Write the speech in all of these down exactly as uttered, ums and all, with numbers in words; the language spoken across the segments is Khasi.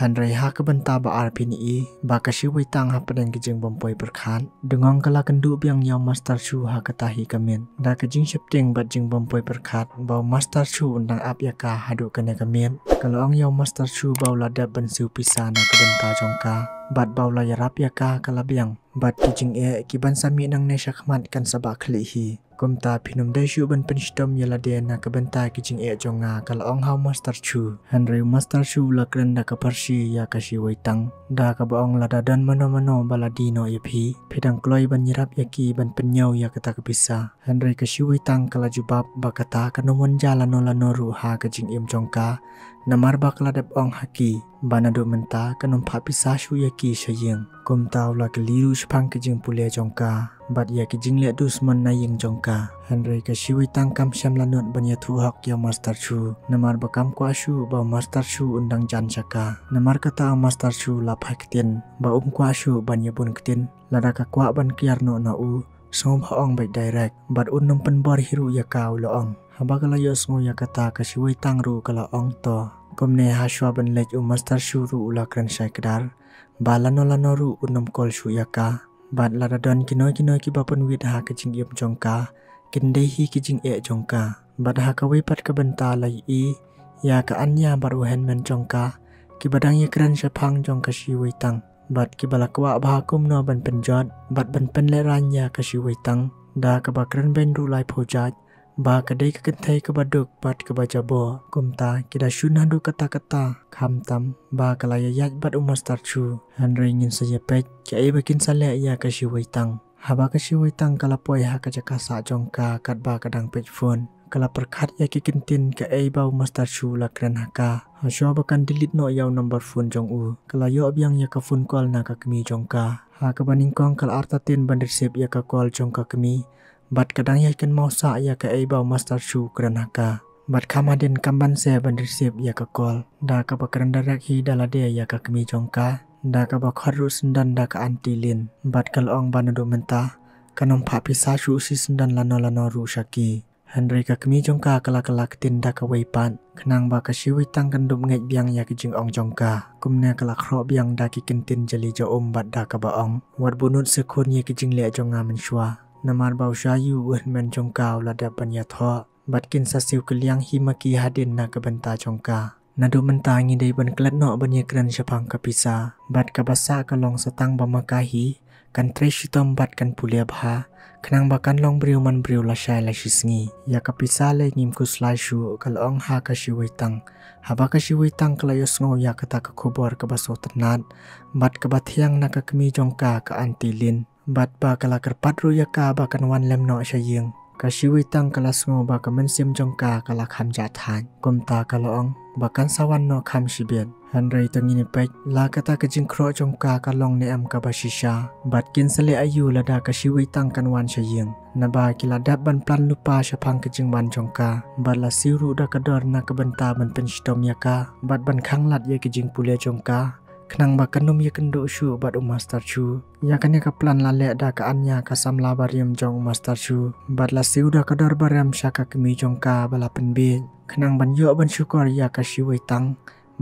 Hynrei ha ka bynta ba ar phin i ba ka Shiwei Tang hapdeng ka jingbym poi pyrkhat, dengong ka la kynduh biang ïa u Master Shu ha kata hi ka miet. Da ka jingsheptieng bad jingbym poi pyrkhat ba u Master Shu un dang ap ïa ka haduh kane ka miet, ka la ong ïa u Master Shu ba u la dep ban siew pisa na ka bynta jong ka bad ba u la ïarap ïa ka ka la biang. Bad ki jingeh kiban sa mih nangne shakhmat kan sa bah khlieh hi. Kumta phin ym dei shuh ban pynshitom ïa lade na ka bynta ki jingeh jong nga, ka la ong ha u Master Shu. Hynrei u Master Shu u la kren da ka pharshi ïa ka Shiwei Tang, da kaba ong lada don mano mano ba la die noh ïa phi, phi dang kloi ban ïarap ïa ki ban pynñiew ïa kata ka pisa. Hynrei ka Shiwei Tang ka la jubab ba kata kan ym wan jia lano lano ruh ha ka jingim jong ka, namar ba ka la dep ong ha ki ba naduh mynta kan ym phah pisa shuh ïa ki sha ïing. Kumta u la kylli ruh shaphang ka jingpule jong ka bad ïa ka jingleh dusmon na ïing jong ka. Hynrei ka Shiwei Tang kam shym la nud ban ïathuh hok ïa u Master Shu, namar ba kam kwah shuh ba u Master Shu un dang jan sha ka. Namar kata u Master Shu u la phai ktien ba um kwah shuh ban ïabun ktien. Lada ka kwah ban kiar noh na u, sngewbha ong beit direct, bad un ym pynbor hi ruh ïa ka, u la ong. Haba ka la ïohsngew ïa kata ka Shiwei Tang ruh ka la ong to. Kumne ha shuwa ban leit u Master Shu ruh u la kren shai kdar ba lano lano ruh un ym call shuh ïa ka. Bad lada don kino kino kiba pynwit ha ka jingim jong ka, kin dei hi ki jingeh jong ka. Bad ha kawei pat ka bynta la ïohi ïa ka Anya bad u hynmen jong ka kiba dang ïakren shaphang jong ka Shiwei Tang bad kiba la kwah bha kumno ban pynjot bad ban pynlehraiñ ïa ka Shiwei Tang. Da kaba kren beiñ ruh lai phew jait ba ka dei ka kynthei kaba duk bad kaba jabor. Kumta ki da shun haduh katta katta, khamtam ba ka la ïaid bad u Master Shu. Hynrei ngin sa ïa peit kaei ba kin sa leh ïa ka Shiwei Tang. Haba ka Shiwei Tang ka la poi ha ka jaka sah jong ka katba ka dang peit phone, ka la pyrkhat ïa ki kyntien kaei ba u Master Shu u la kren ha ka. Ha shuwa ba kan delete noh ïa u number phone jong u, ka la ïoh biang ïa ka phone call na ka kmie jong ka. Ha kaba nyngkong ka la artatien ban receive ïa ka call jong ka kmie bad ka dang ïai kynmaw sah ïa kaei ba u Master Shu u kren ha ka. Bad kham hadien kam banse ban receive ïa ka call, da kaba kren direct hi da lade ïa ka kmie jong ka, da kaba khot ruh syndon da ka Aunty Lin. Bad ka la ong ba naduh mynta kan ym phah pisa shuh shisyndon lano lano ruh sha ki. Hynrei ka kmie jong ka ka la kylla ktien da kawei pat, khnang ba ka Shiwei Tang kan dup ngeit biang ïa ka jingong jong ka. Kumne ka la khroh biang da ki kyntien jali ja um bad da kaba ong, wat buh nud sha khun ïa ki jingleh jong nga mynshuwa, namar ba u Sha Yu u hynmen jong ka u la dep ban ïathoh bad kin sa siew kylliang hi ma ki hadien na ka bynta jong ka. Naduh mynta ngi dei ban klet noh ban ïakren shaphang ka pisa, bad kaba sah ka long sa tang ba ma ka hi kan trei shitom bad kan pule bha, khnang ba kan long briew man briew lashai lashisngi. Ïa ka pisa lei ngim khuslai shuh, ka la ong ha ka Shiwei Tang. Haba ka Shiwei Tang ka la ïohsngew ïa kata ka khubor kaba sngewtynnat bad kaba thiang na ka kmie jong ka, ka Aunty Lin, bad ba ka la kyrpad ruh ïa ka ba kan wan lem noh sha ïing, ka Shiwei Tang ka la sngew ba ka mynsiem jong ka ka la kham jah thait. Kumta ka la ong ba kan sa wan noh kham shibit. Hynrei to ngin ïa peit la kata ka jingkhroh jong ka ka long ne em kaba shisha, bad kin sa leh aïu lada ka Shiwei Tang kan wan sha ïing. Naba ki la dep ban plan lypa shaphang ka jingwan jong ka, bad la siew ruh da ka dor na ka bynta ban pynshitom ïa ka bad ban khanglad ïa ka jingpule jong ka, khnang ba kan ym ïakynduh shuh bad u Master Shu. Ïa kane ka plan la leh da ka Anya, ka samla barim jong u Master Shu, bad la siew da ka dor barim sha ka kmie jong ka ba la pynbiej, khnang ban ïoh ban shukor ïa ka Shiwei Tang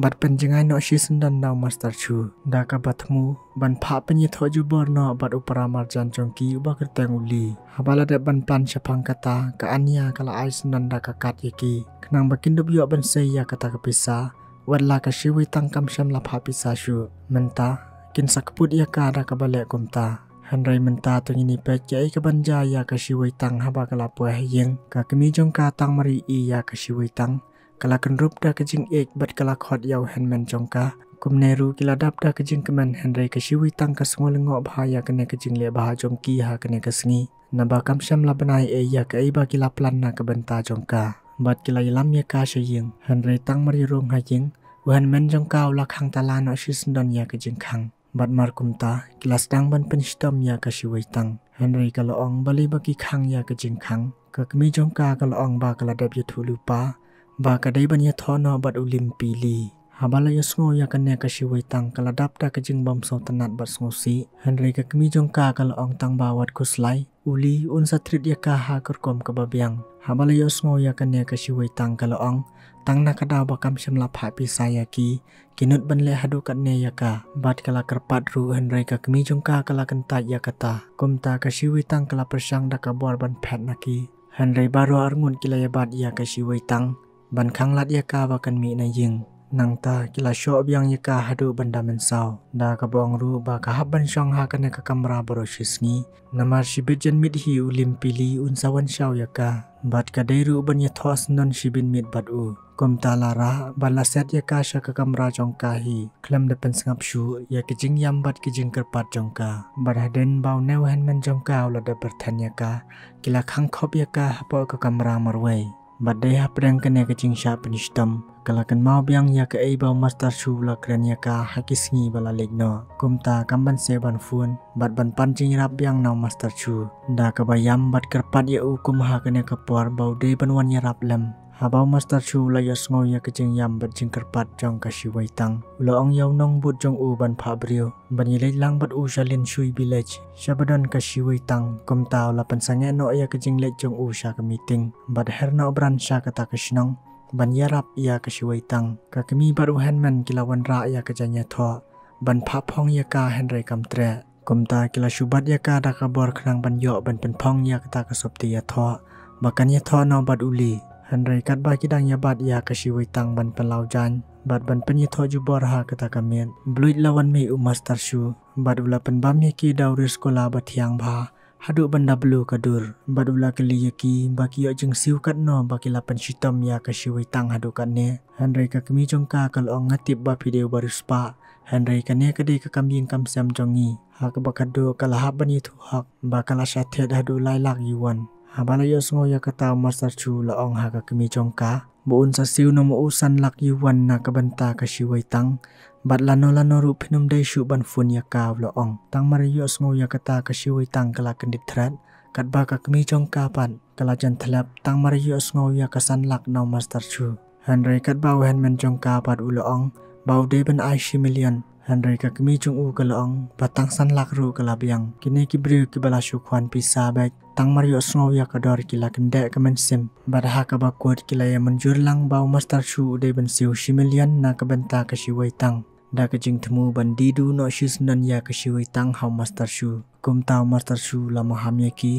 bad pynjngai noh shisyndon da u Master Shu, da kaba thmu ban phah pynïathoh jubor noh bad u para marjan jong ki uba kyrteng u Li. Haba la dep ban plan shaphang kata, ka Anya ka la ai syndon da ka kad ïa ki, khnang ba kin dup ïoh ban sei ïa kata ka pisa, wat la ka Shiwei Tang kam shym la phah pisa shuh. Mynta kin sa kput ïa ka da kaba leh kumta. Hynrei mynta to ngin ïa peit kaei kaban jia ïa ka Shiwei Tang haba ka la poi ha ïing. Ka kmie jong ka tang mar ïohi ïa ka Shiwei Tang, ka la kynrup da ka jingïeit bad ka la khot ïa u hynmen jong ka. Kumne ruh ki la dap da ka jingkmen, hynrei ka Shiwei Tang ka sngew lyngngoh bha ïa kane ka jingleh bha jong ki ha kane ka sngi, naba kam shym la bnai ei ïa kaei ba ki la plan na ka bynta jong ka. Bad ki la ïalam ïa ka sha ïing, hynrei tang mar ïa rung ha ïing, u hynmen jong ka u la khang tala noh shisyndon ïa ka jingkhang. Bad mar kumta ki la sdang ban pynshitom ïa ka Shiwei Tang. Hynrei ka la ong balei ba ki khang ïa ka jingkhang. Ka kmie jong ka ka la ong ba ka la dep ïathuh lypa ba ka dei ban ïathoh noh bad u Lim Pi Li. Haba la ïohsngew ïa kane ka Shiwei Tang ka la dap da ka jingbym sngewtynnat bad sngewsih. Hynrei ka kmie jong ka ka la ong tang ba wat khuslai, u Li un sa treat ïa ka ha ka rukom kaba biang. Haba la ïohsngew ïa kane ka Shiwei Tang ka la ong Tang na ka daw ba kam shym la phah pisa ïa ki, ki nud ban leh haduh katne ïa ka. Bad ka la kyrpad ruh, hynrei ka kmie jong ka ka la kyntait ïa kata. Kumta ka Shi Wei Tang ka la pyrshang da ka bor ban phet na ki, hynrei baroh arngut ki la ïabat ïa ka Shi Wei Tang ban khanglad ïa ka ba kan mih na ïing. Nangta ki la shoh biang ïa ka haduh ban da mynsaw. Da kaba ong ruh ba ka hap ban shong ha kane ka kamra baroh shi sngi, namar shibit janmiet hi u Lim Pili un sa wan shaw ïa ka. Bad ka dei ruh ban ïathoh syndon shibit miet bad u. Kumta la rah bad la set ïa ka sha ka kamra jong ka hi, khlem da pynsngap shuh ïa ki jingïam bad ki jingkyrpad jong ka. Bad hadien ba une u hynmen jong ka u la dep pyrthen ïa ka, ki la khang khop ïa ka hapoh ka kamra marwei. Bad dei hapdeng kane ka jingshah pynshitom, ka la kynmaw biang ïa kaei ba u Master Shu u la kren ïa ka ha ki sngi ba la leit noh. Kumta kam ban seh ban phone bad ban pan jingïarap biang na u Master Shu. Da kaba ïam bad kyrpad ïa u kum ha kane ka por ba u dei ban wan ïarap lem. Haba u Master Shu u la ïohsngew ïa ka jingïam bad jingkyrpad jong ka Shi Wei Tang, u la ong ïa u nongbud jong u ban phah briew ban ïaleit lang bad u sha Lin Shui Village, sha ba don ka Shi Wei Tang. Kumta u la pynsangeh noh ïa ka jingleit jong u sha ka meeting bad her noh bran sha kata ka shnong ban ïarap ïa ka Shi Wei Tang. Ka kmie bad u hynmen ki la wanrah ïa ka jingïathoh ban phah phong ïa ka, hynrei kam treh. Kumta ki la shu bat ïa ka da ka bor khnang ban ïoh ban pynphong ïa kata ka sopti ïathoh ba kan ïathoh noh bad u Li. Hynrei katba ki dang ïabat ïa ka Shi Wei Tang ban pynlaw jaiñ bad ban pynïathoh jubor ha kata ka miet, bluit la wan mih u Master Shu bad u la pynbam ïa ki da u riskola ba thiang bha haduh ban da blu ka dur. Bad u la kylli ïa ki ba ki ïoh jingsiew katno ba ki la pynshitom ïa ka Shi Wei Tang haduh katne. Hynrei ka kmie jong ka ka la ong, nga tip ba phi dei u bariewspah, hynrei kane ka dei ka kam ïing kam sem jong ngi. Ha kaba khatduh ka la hap ban ïathuh hok ba ka la shah thied haduh lai lak yuan. Haba la ïohsngew ïa kata u Master Shu u la ong ha ka kmie jong ka ba un sa siew noh ma u san lak yuan na ka bynta ka Shi Wei Tang. Bad lano lano ruh phin ym dei shuh ban phone ïa ka, u la ong. Tang mar ïohsngew ïa kata ka Shi Wei Tang ka la kyndit thret, katba ka kmie jong ka pat ka la jan thlep tang mar ïohsngew ïa ka san lak na u Master Shu. Hynrei katba u hynmen jong ka pat u la ong ba u dei ban ai shi million, hynrei ka kmie jong u ka la ong ba tang san lak ruh ka la biang. Kine ki briew kiba la shu khwan pisa beit, tang mar ïohsngew ïa ka dor ki la kyndeh ka mynsiem bad ha kaba kut ki la ïa mynjur lang ba u Master Shu u dei ban siew shi million na ka bynta ka Shi Wei Tang. Da ka jingthmu ban die duh noh shisyndon ïa ka Shi Wei Tang ha u Master Shu. Kumta u Master Shu u la maham ïa ki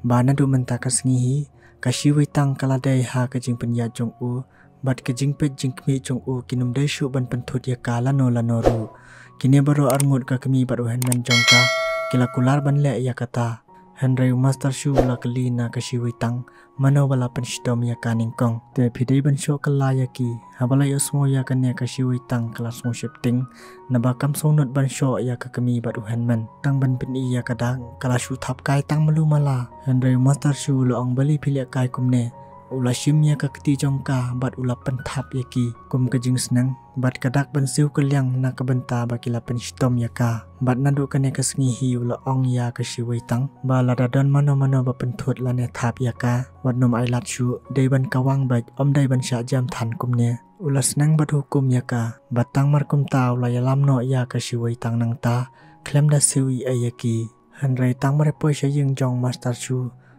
ba naduh mynta ka sngi hi ka Shi Wei Tang ka la dei ha ka jingpynïaid jong u bad ka jingpeit jingkhmih jong u kin ym dei shuh ban pynthut ïa ka lano lano ruh. Kine baroh arngut ka kmie bad u hynmen jong ka ki la kular ban leh ïa kata. Hynrei u Master Shu u la kylli na ka Shi Wei Tang mano ba la pynshitom ïa ka nyngkong. Te phi dei ban shoh kylla ïa ki? Haba la ïohsngew ïa kane ka Shi Wei Tang ka la sngew sheptieng, naba kam sngewnud ban shoh ïa ka kmie bad u hynmen. Tang ban pyni ïa ka dak ka la shu thap kai tang malu mala. Hynrei u Master Shu u la ong, balei phi leh kai kumne? U la shim ïa ka kti jong ka bad u la pynthap ïa ki kum ka jingsneng bad ka dak ban siew kylliang na ka bynta ba ki la pynshitom ïa ka. Bad naduh kane ka sngi hi u la ong ïa ka Shi Wei Tang ba lada don mano mano ba pynthut lane thap ïa ka, wat nym ai lad shuh, dei ban kawang beit, ym dei ban shah jem than kumne. U la sneng bad hukum ïa ka bad tang mar kumta u la ïalam noh ïa ka Shi Wei Tang nangta khlem da siew ei ei ïa ki. Hynrei tang mar ïa poi sha ïing jong u Master Shu,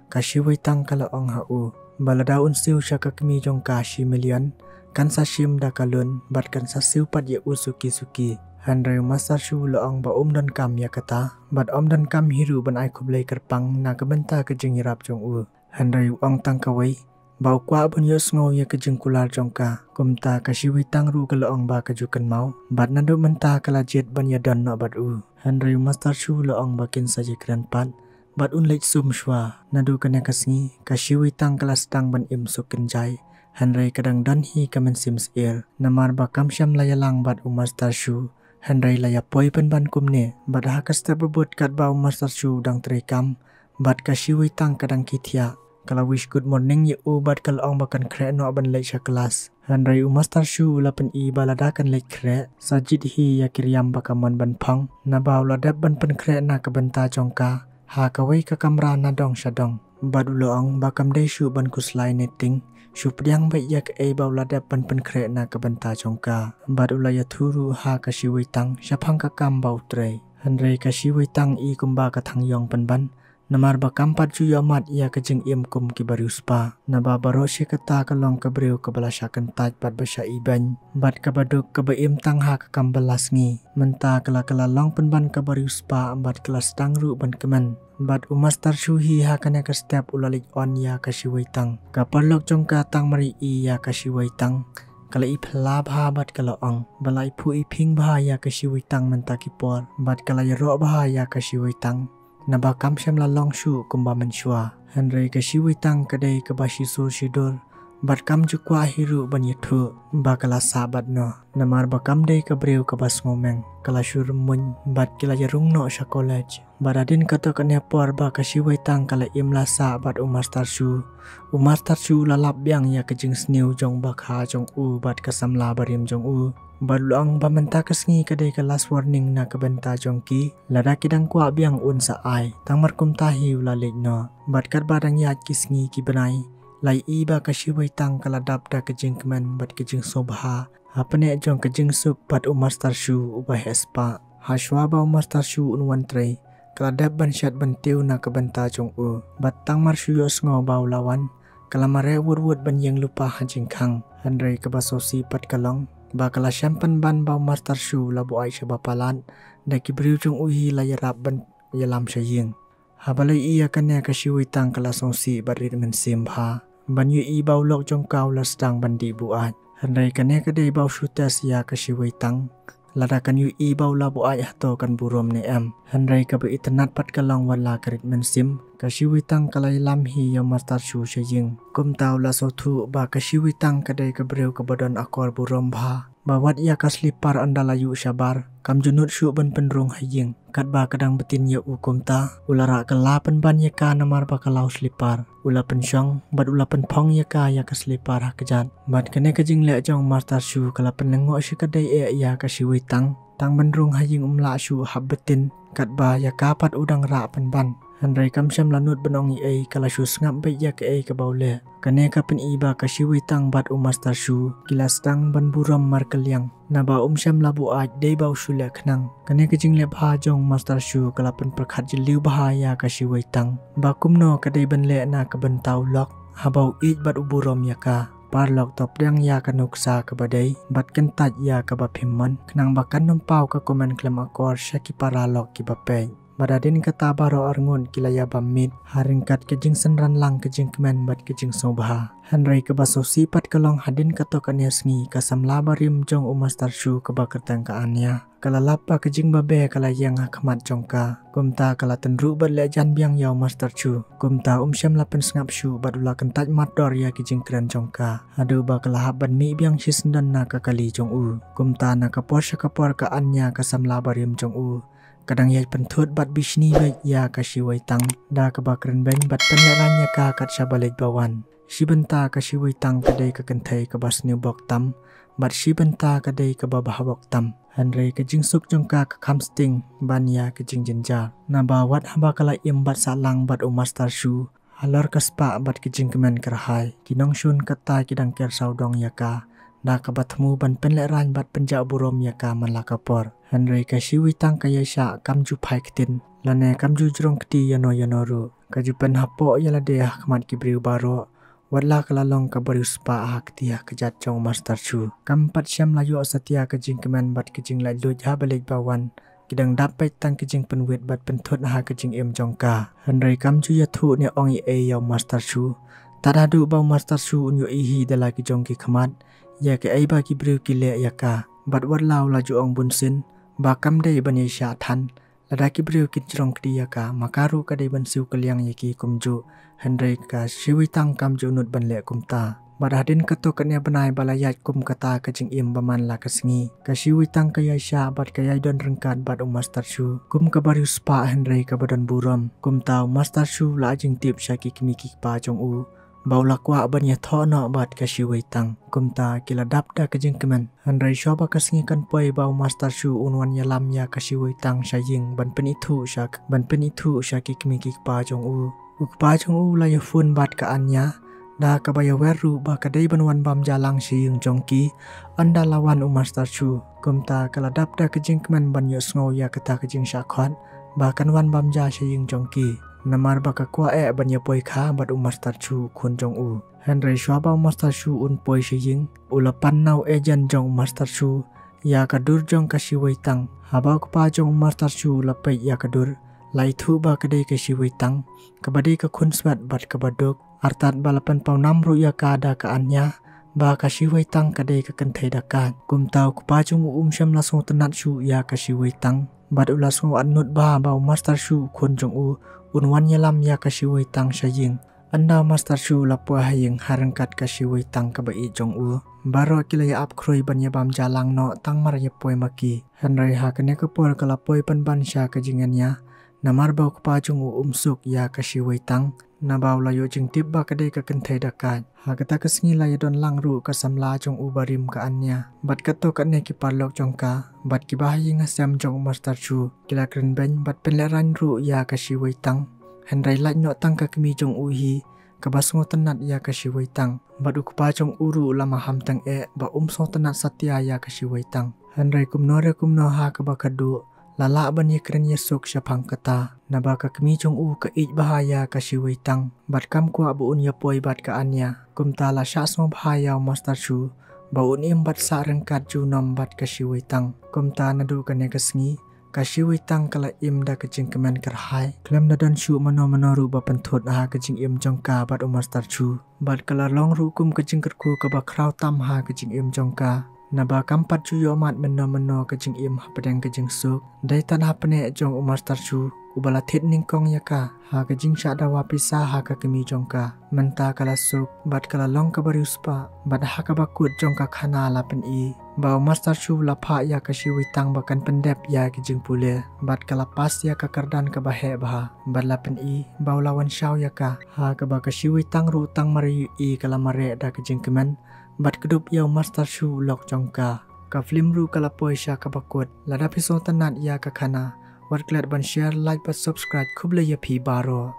ka Shi Wei Tang ka la ong ha u ba lada un siew sha ka kmie jong ka shi million, kan sa shim da ka loan bad kan sa siew pat ïa u suki suki. Hynrei u Master Shu u la ong ba um donkam ïa kata bad um donkam hi ruh ban ai khublei kyrpang na ka bynta ka jingïarap jong u. Hynrei u ong tang kawei ba u kwah ban ïohsngew ïa ka jingkular jong ka. Kumta ka Shi Wei Tang ruh ka la ong ba ka ju kynmaw bad naduh mynta ka la jied ban ïadon noh bad u. Hynrei u Master Shu u la ong ba kin sa ïakren pat bad un leit sum shuwa. Naduh kane ka sngi ka Shi Wei Tang ka la sdang ban im suk kynjai, hynrei ka dang don hi ka mynsiem syier namar ba kam shym la ïalang bad u Master Shu. Hynrei la ïa poi pynban kumne bad ha ka step ba bud katba u Master Shu u dang trei kam bad ka Shi Wei Tang ka dang khie thiah, ka la wish good morning ïa u bad ka la ong ba kan khreh noh ban leit sha klas. Hynrei u Master Shu u la pyni ba lada kan leit khreh, sa jied hi ïa ki riam ba ka mon ban phong, naba u la dep ban pynkhreh na ka bynta jong ka ha kawei ka kamra na dong sha dong. Bad u la ong ba kam dei shuh ban khuslai ne tieng, shu pdiang beit ïa kaei ba u la dep ban pynkhreh na ka bynta jong ka. Bad u la ïathuh ruh ha ka Shi Wei Tang shaphang ka kam ba u trei. Hynrei ka Shi Wei Tang i kumba ka thang ïong pynban, Namar ba kam pat ju ïohmad ïa ka jingim kum ki bariewspah. Naba baroh shi katta ka long ka briew kaba la shah kyntait bad ba shah ibeiñ. Bad kaba duk kaba im tang ha ka kam ba la sngi. Mynta ka la ka la long pynban ka bariewspah bad ka la sdang ruh ban kmen. Bad u Master Shu hi ha kane ka step u la leit on ïa ka Shiwei Tang. Ka paralok jong ka tang mar ïa ka Shiwei Tang. Ka la iphylla bha bad ka la ong. Ba la iphuh iphieng bha ïa ka Shiwei Tang mynta ki por. Bad ka la ïaroh bha ïa ka Shiwei Tang. Naba kam shym la long shuh kumba mynshuwa. Hynrei ka Shiwei Tang ka dei kaba shisur shidur. Bad kam ju kwah hi ruh ban ïathuh. Ba ka la sah bad noh. Namar ba kam dei ka briew kaba sngewmeng. Ka la shu rymmuiñ. Bad ki la ïarung noh sha college. Bad hadien katto katne por ba ka Shiwei Tang ka la im la sah bad u Master Shu. U Master Shu u la lap biang ïa ka jingsniew jong ba kha jong u bad ka samla barim jong u. Bad u la ong ba mynta ka sngi ka dei ka last warning na ka bynta jong ki. Lada ki dang kwah biang un sa ai. Tang mar kumta hi u la leit noh. Bad katba dang ïaid ki sngi ki bnai. La ïohi ba ka Shiwei Tang ka la dap da ka jingkmen bad ka jingsngewbha. Hapdeng jong ka jingsuk bad u Master Shu uba heh spah. Hashwa ba u Master Shu un wan trei. Ka la dep ban shet ban tiew na ka bynta jong u. Bad tang mar shu ïohsngew ba u la wan. Ka la mareh wut wut ban ïeng lypa ha jingkhang. Hynrei kaba sngewsih pat ka long. Ba ka la shem pynban ba u Master Shu u la buaid sha ba palat. Da ki briew jong u hi la ïarap ban ïalam sha ïing. Haba la ïohi ïa kane ka Shiwei Tang ka la sngewsih bad rit mynsiem bha. Ban ïohi ba u lok jong ka u la sdang ban dih buaid. Hynrei kane ka dei ba u shu test ïa ka Shiwei Tang. Lada kan ïohi ba u la buaid hato kan burom ne em. Hynrei kaba itynnad pat ka long wat la ka rit mynsiem. Ka Shiwei Tang ka la ïalam hi ïa u Master Shu sha ïing. Kumta u la sngewthuh ba ka Shiwei Tang ka dei ka briew kaba don akor burom bha. Ba wat ïa ka slipar ynda la ïuh shabar. Kam ju nud shuh ban pynrung ha ïing. Katba ka dang btin ïa u kumta. U la rah kylla pynban ïa ka namar ba ka law slipar. U la pynshong. Bad u la pynphong ïa ka ïa ka slipar ha kjat. Bad kane ka jingleh jong u Master Shu ka la pynlyngngoh shikatdei eh ïa ka Shiwei Tang. Tang ban rung ha ïing um lah shuh hap btin. Katba ïa ka pat u dang rah pynban. Hynrei kam shym la nud ban ong ei ei ka la shu sngap beit ïa kaei kaba u leh. Kane ka pyni ba ka Shiwei Tang bad u Master Shu. Ki la sdang ban burom markylliang. Naba um shym la buaid dei ba u shu leh khnang. Kane ka jingleh bha jong u Master Shu ka la pynpyrkhat jylliew bha ïa ka Shiwei Tang. Ba kumno ka dei ban leh na ka bynta u lok. Haba u ïeit bad u burom ïa ka. Paralok to pdiang ïa ka nuksa kaba dei. Bad kyntait ïa kaba phim mon. Khnang ba kan nym paw ka comment khlem akor sha ki paralok kiba peit. Bad hadien kata baroh arngut ki la ïa bam miet. Ha ryngkat ka jingsynran lang ka jingkmen bad ka jingsngewbha. Hynrei kaba sngewsih pat ka long hadien katto katne sngi ka samla barim jong u Master Shu kaba kyrteng ka Anya. Ka la lap ba ka jingbabe ka la ïeng ha khmat jong ka. Kumta ka la tynruh bad leh jan biang ïa u Master Shu. Kumta um shym la pynsngap shuh bad u la kyntait matdor ïa ki jingkren jong ka. Haduh ba ka la hap ban mih biang shisyndon na ka kali jong u. Kumta na ka por sha ka por ka Anya ka samla barim jong u. Ka dang ïai pynthut bad bishni beit ïa ka Shiwei Tang. Da kaba kren beiñ bad pynlehraiñ ïa ka kat shaba leit ba wan. Shi bynta ka Shiwei Tang ka dei ka kynthei kaba sniew bok tam. Bad shi bynta ka dei kaba bha bok tam. Hynrei ka jingsuk jong ka ka kham sting ban ïa ka jingjynjar. Naba wat haba ka la im bad sah lang bad u Master Shu. Halor ka spah bad ka jingkmen kyrhai. Ki nongshun kata ki dang ker sawdong ïa ka. Da kaba thmu ban pynlehraiñ bad pynjah burom ïa ka man la ka por. Hynrei ka Shiwei Tang ka ïaishah kam ju phai ktien. Lane kam ju jrong kti ïano ïano ruh. Ka ju pynhapoh ïa lade ha khmat ki briew baroh. Wat la ka la long ka bariewspah ha kti ha kjat jong u Master Shu. Kam pat shym la ïoh satia ka jingkmen bad ka jinglaitluid haba leit ba wan. Ki dang dap peit tang ka jingpynwit bad pynthut ha ka jingim jong ka. Hynrei kam ju ïathuh ne ong ei ei ïa u Master Shu. Tad haduh ba u Master Shu un ïohi hi da la ki jong ki khmat. Ïa kaei ba ki briew ki leh ïa ka. Bad wat la u la ju ong bunsien. Ba kam dei ban ïaishah than. Lada ki briew ki jrong kti ïa ka, ma ka ruh ka dei ban siew kylliang ïa ki kumjuh. Hynrei ka Shiwei Tang kam ju nud ban leh kumta. Bad hadien katto katne bnai ba la ïaid kum kata ka jingim ba man la ka sngi. Ka Shiwei Tang ka ïaishah bad ka ïai don ryngkat bad u Master Shu. Kum ka bariewspah hynrei kaba don burom. Kumta u Master Shu la ai jingtip sha ki kmie ki kpa jong u. Ba u la kwah ban ïathoh noh bad ka Shiwei Tang. Kumta ki la dap da ka jingkmen. Hynrei shuwa ba ka sngi kan poi ba u Master Shu un wan ïalam ïa ka Shiwei Tang sha ïing ban pynithuh sha ban pynithuh sha ki kmie ki kpa jong u. U kpa jong u la ïa phone bad ka Anya. Da kaba ïawer ruh ba ka dei ban wan bam ja lang sha ïing jong ki. Ynda la wan u Master Shu. Kumta ka la dap da ka jingkmen ban ïohsngew ïa kata ka jingshah khot. Ba kan wan bam ja sha ïing jong ki. namar ba ka kwah eh ban ïa poi kha bad u Master Shu khun jong u. Hynrei shuwa ba u Master Shu un poi sha ïing, u la pan na u agent jong u Master Shu ïa ka dur jong ka Shi Wei Tang. Haba u kpa jong u Master Shu u la peit ïa ka dur, la ithuh ba ka dei ka Shi Wei Tang, kaba dei ka khun swet bad kaba duk. Artat ba la pynpaw nam ruh ïa ka da ka Anya ba ka Shi Wei Tang ka dei ka kynthei da ka. Kumta u kpa jong u um shym la sngewtynnat shuh ïa ka Shi Wei Tang, bad u la sngew atnud bha ba u Master Shu khun jong u un wan ïalam ïa ka Shi Wei Tang sha ïing. Ynda u Master Shu u la poi ha ïing ha ryngkat ka Shi Wei Tang kaba ïeit jong u, baroh ki la ïa ap khrui ban ïa bam ja lang noh tang mar ïa poi ma ki. Hynrei ha kane ka por ka la poi pynban sha ka jingïania, namar ba u kpa jong u um suk ïa ka Shi Wei Tang, naba u la ïoh jingtip ba ka dei ka kynthei da ka. Ha kata ka sngi la ïa don lang ruh ka samla jong u barim ka Anya bad kato kane ki paralok jong ka, bad kiba ha ïing ha sem jong u Master Shu ki la kren beiñ bad pynlehraiñ ruh ïa ka Shi Wei Tang. Hynrei lait noh tang ka kmie jong u hi, kaba sngewtynnat ïa ka Shi Wei Tang, bad u kpa jong u ruh u la maham tang eh ba um sngewtynnat satia ïa ka Shi Wei Tang. Hynrei kumno re kumno ha kaba khadduh, la lah ban ïa kren ïa suk shaphang kata, naba ka kmie jong u ka ïeit bha ïa ka Shi Wei Tang bad kam kwah ba un ïa poi bad ka Anya. Kumta la shah sngewbha ïa u Master Shu ba un im bad sah ryngkat junom bad ka Shi Wei Tang. Kumta naduh kane ka sngi, ka Shi Wei Tang ka la im da ka jingkmen kyrhai. Khlem da don shuh mano mano ruh ba pynthut ha ka jingim jong ka bad u Master Shu, bad ka la long ruh kum ka jingkyrkhu kaba khraw tam ha ka jingim jong ka, naba kam pat ju ïohmad mynno mynno ka jingim hapdeng ka jingsuk. Dei tang hapdeng jong u Master Shu, uba la thied nyngkong ïa ka ha ka jingshah dawa pisa ha ka kmie jong ka. Mynta ka la suk bad ka la long kaba riewspah, bad ha kaba kut jong ka khana la pyni ba u Master Shu la phah ïa ka Shi Wei Tang ba kan pyndep ïa ka jingpule, bad ka la pass ïa ka kyrdan kaba heh bha, bad la pyni ba u la wan shaw ïa ka. Ha kaba ka Shi Wei Tang ruh tang mar ïohi ka la mareh da ka jingkmen bad kdup ïa u Master Shu u lok jong ka. Ka film ruh ka la poi sha kaba kut. Lada phi sngewtynnat ïa ka khana, wat klet ban share, like bad subscribe. Khublei ïa phi baroh.